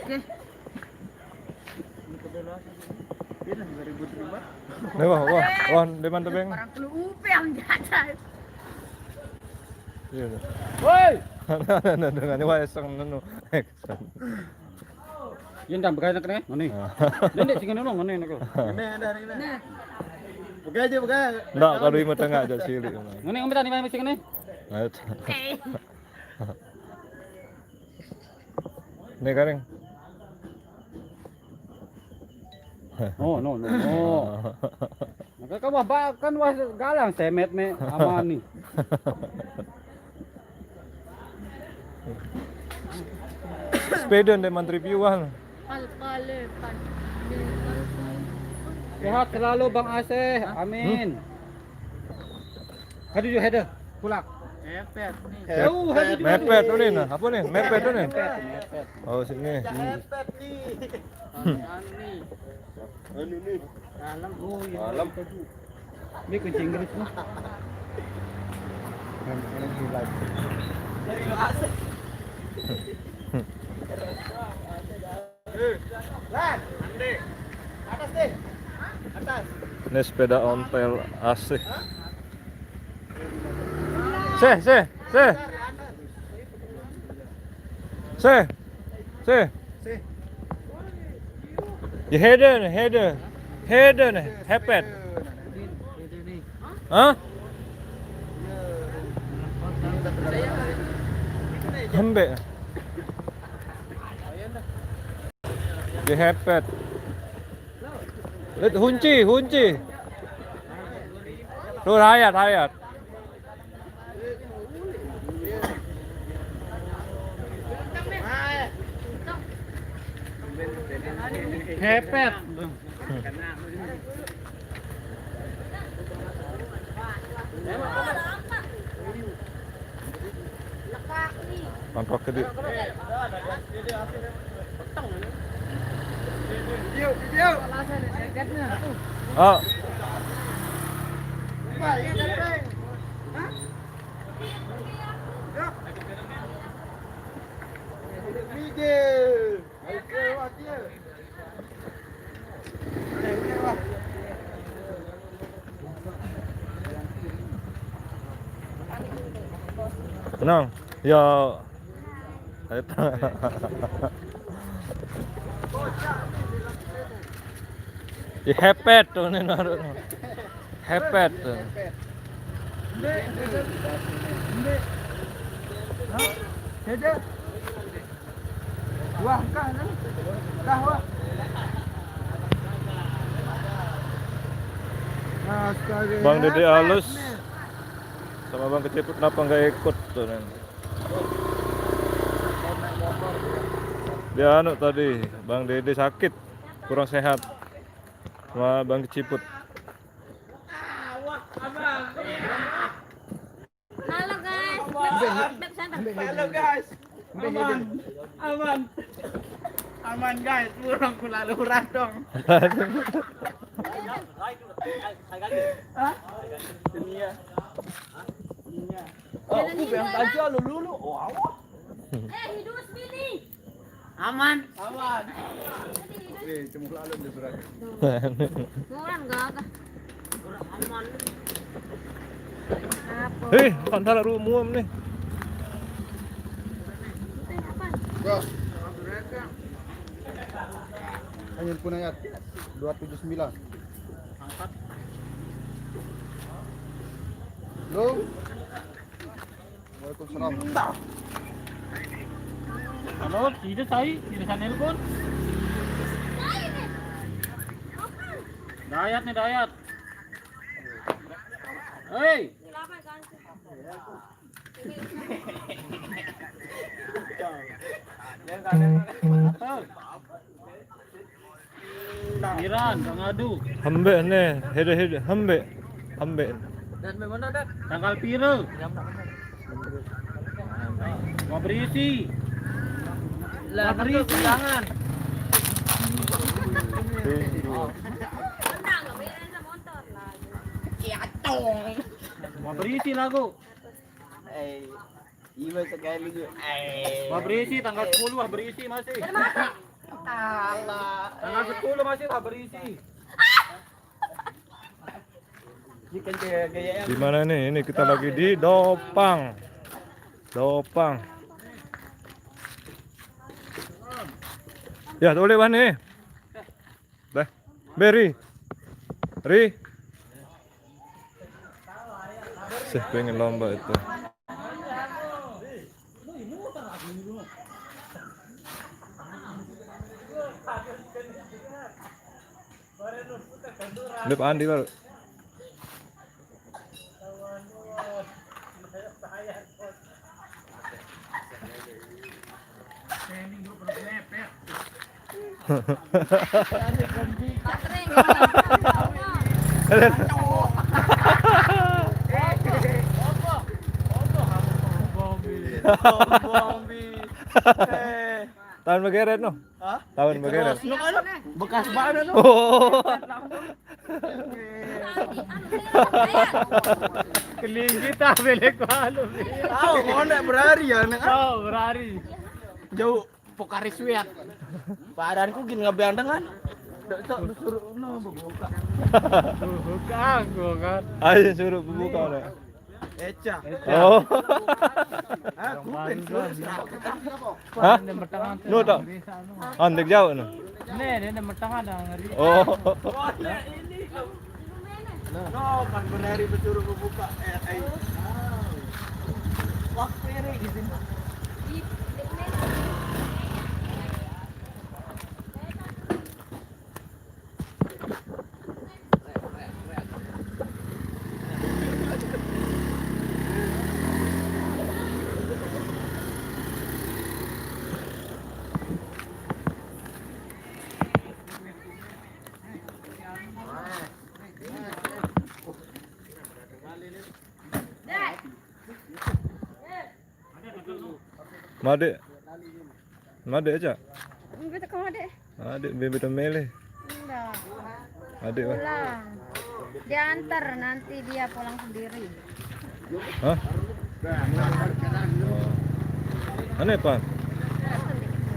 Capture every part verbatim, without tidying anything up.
Oke. Ini wah, wah, wah, di mana tebing? Orang kelu upe yang jatuh. Iya. Woi. Dengan wah eseng nenu. Yen tambah enak nih, ngene. Ini sing ngono ngene niku. Ini ada ini. Nah. Oke aja, oke. Ndak, kalau lima tengah aja silik. Ngene ngombe tani sing ngene. Nah, itu. Nih, Karing. Oh, no, no, no. Maka kan wah ba-, kan wah galang semet me amani. Sepeda ndek mantri piuhan. Pal-, pale, pan-, pal-, pal-, pal-, Sehat selalu Bang Aseh. Amin. Hadi juga header. Pulang. Mepet nih. Jauh hadi juga. Mepet tuh nih, nah. Apa nih? Mepet tuh nih. Mepet, mepet. Oh, sini. Mepet nih. Anu nih. Anu nih. Dalam. Oh, iya. Dalam. Ini kunci Inggris nih. Dari lu asik. Lan, Ande. Atas deh. Atas. Ini sepeda ontel asik. Seh, seh, seh. Seh. Seh. Seh. Ya, header nih, header. Header nih, hepet. Hah? Hembek. Dihepet. Lihat hunci, hunci. Tuh, hayat, hayat. Hepet. Mantap gede. Video, video. Oh. Hah? Yuk. Video. Tenang. Ya. Dihepet tuh nih naruh. Hepet tuh. Hah? Jaja. Wah, kah, nah? Kah, wah. Astaga, Bang Dede hepet Alus nih. Sama Bang Keciput kenapa nggak ikut tuh, nih? Dia anu tadi, Bang Dede sakit, kurang sehat. Sama Bang Keciput. Halo, guys. Beb, Beb, santai. Halo, guys. Aman. Aman. Aman, guys. Burung kula lurah dong. Hah? Dunia. Dunia. Oh, aku bilang aja lu lulu. Oh, awak. Eh, hidup sini. Aman. Aman. Eh, cemuk lalu dia berat. Murah enggak apa? Aman. Apa? Eh, kan salah rumuam nih. Itu apa? Bro. Ayo pun ayat dua tujuh sembilan. Lo? Waalaikumsalam. Halo, tidak saya, tidak saya nelpon. Dayat nih, Dayat. Hei. Iran, Kang Adu. Hembe ne, hede hede, hembe. Hembe. Dan memang ada. Tanggal piro? Mau berisi. Lah, mau berisi. Jangan. Iya, tong. Mau berisi lagu. Eh, iya sekali juga. Eh. Mau berisi tanggal sepuluh, wah berisi masih. Alah. Tanggal sepuluh masih lah berisi. Ini kan gaya-gaya yang Di mana nih? Ini kita lagi di Dopang. Dopang. Ya, tuh lewat nih. Dah. Beri. Ri. Saya pengen lomba itu. Lep Andi baru. Tahun begeret no. Hah? Tahun begeret. Bekas banget no. Oh. Kelinci tak belek malu. Oh, mau ndak berlari ya, Neng? Oh, berlari. Jauh. Pokari sweat. Badanku gini ngebeang dengan. Dok, dok, disuruh no buka. Buka aku kan. Ayo suruh buka no. Eca. Oh. Aku pensiun. Hah? No tak? Andek jauh no. Nih, dia ada mertang ada ngeri. Oh. No, kan berlari bersuruh buka. Eh, eh. Waktu ini gitu. Made. Made aja. Bebe teko Made. Ade bebe temele. Enggak. Ade lah. Pulang. Diantar, nanti dia pulang sendiri. Hah? Oh. Ane, Pak?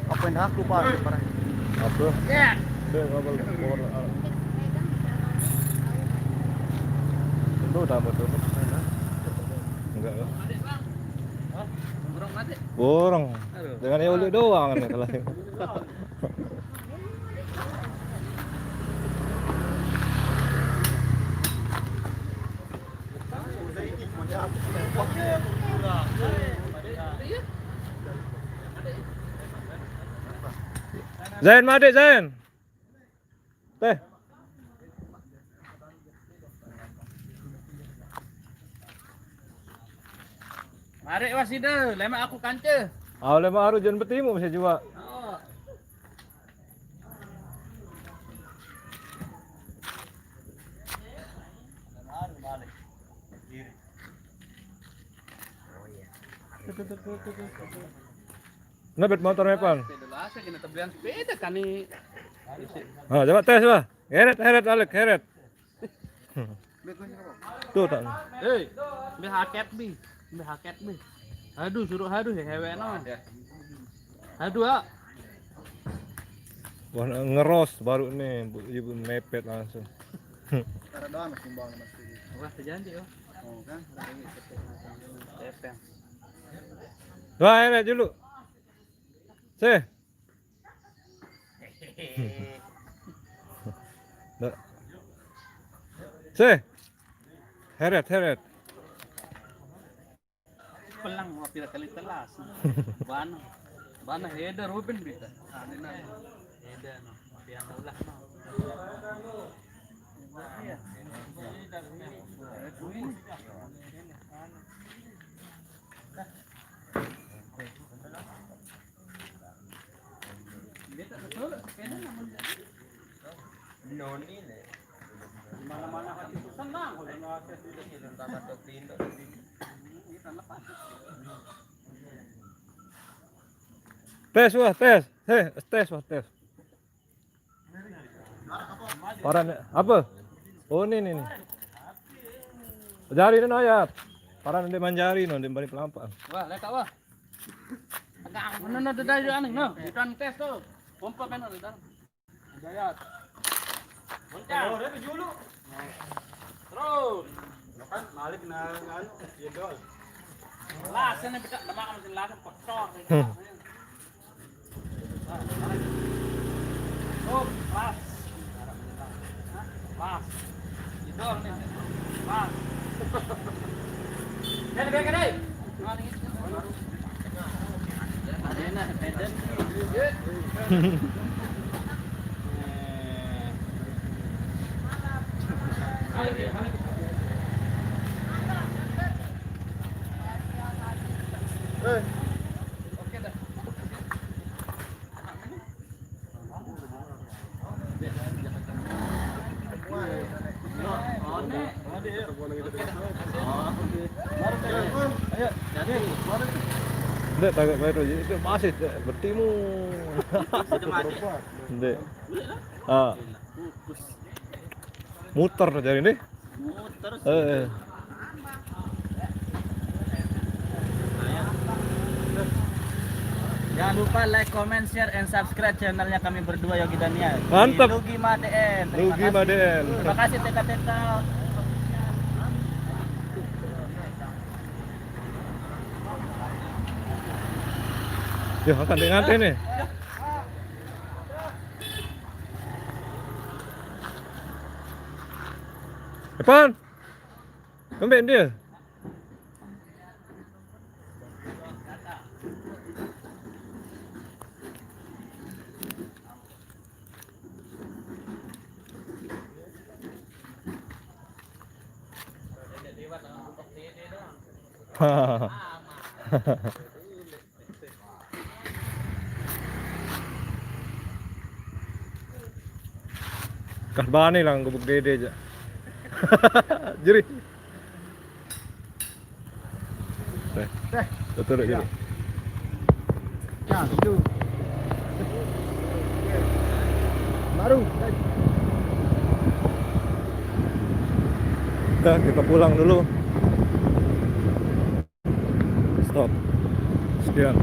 Apa yang aku, Pak? Apa? Ya. Itu udah betul. Enggak lah. Burung mati. Burung. Aduh. Dengan ya ulu doang nih kalau. Zain, mati, Zain. Teh. Mari wasida, lemak aku kance. Aw, lemak aru jan betimu bisa juga. Oh. Lemak aru balik. Kiri. Nah, bet motor mepan. Sepeda lah, saya kena terbelian sepeda kan nih. Ah, coba tes, Pak. Heret, heret, Alek, heret. Tuh, tak. Hei, ambil haket, Bi. Ambil haket, Bi. Aduh, suruh aduh ya, hewe no. Aduh, ah. Wah, ngeros baru nih, Bu, Ibu mepet langsung. Karena doang masih bang, masih. Wah, terjadi, oh. Oh, kan? Ada ini, cepet. Cepet. Wah, heret dulu. Sih. Ndak. Sih. Heret, heret. Pelang mau pira kali telas. Bana. Bana heda Ruben bisa. Ada na. Heda no. Pian ulah no. Tes, wah, tes. Heh, tes, wah, tes. Paran apa? Oh, ini, ini, ini. Jari ini no ya. Paran dia manjari no, dia balik pelampa. Wah, leka wah. Agak mana no, dah, dah, anu no. Kita tes tuh. Pompa kan ada dalam. Jayat. Boncang. Oh, dia tujuh dulu. Terus. Kan Malik na anu, ya dol. Lah, sini beda demak mesin langsung pecor. Oh, pas. Pas. Itu nih. Pas. Kan, kan, kan, eh. Ndeq, tagak bae tuh. Itu masih, Cek, bertimu. Ndeq. Ah. Muter jari nih. Muter sih. Heeh. Jangan lupa like, comment, share, and subscribe channelnya kami berdua, Yogi Daniel. Mantep. Di Lugi Madeen. Terima Lugi kasih. Madeen. Terima kasih, Teka-teka. Ya, makan dengan nih. Epan. Kembali dia. Kas bani lah gubuk dede aja. Jeri. Deh. Deh. Betul, iya. Jeri. Nah, itu. Baru. Udah, kita pulang dulu. Stop. Sekian.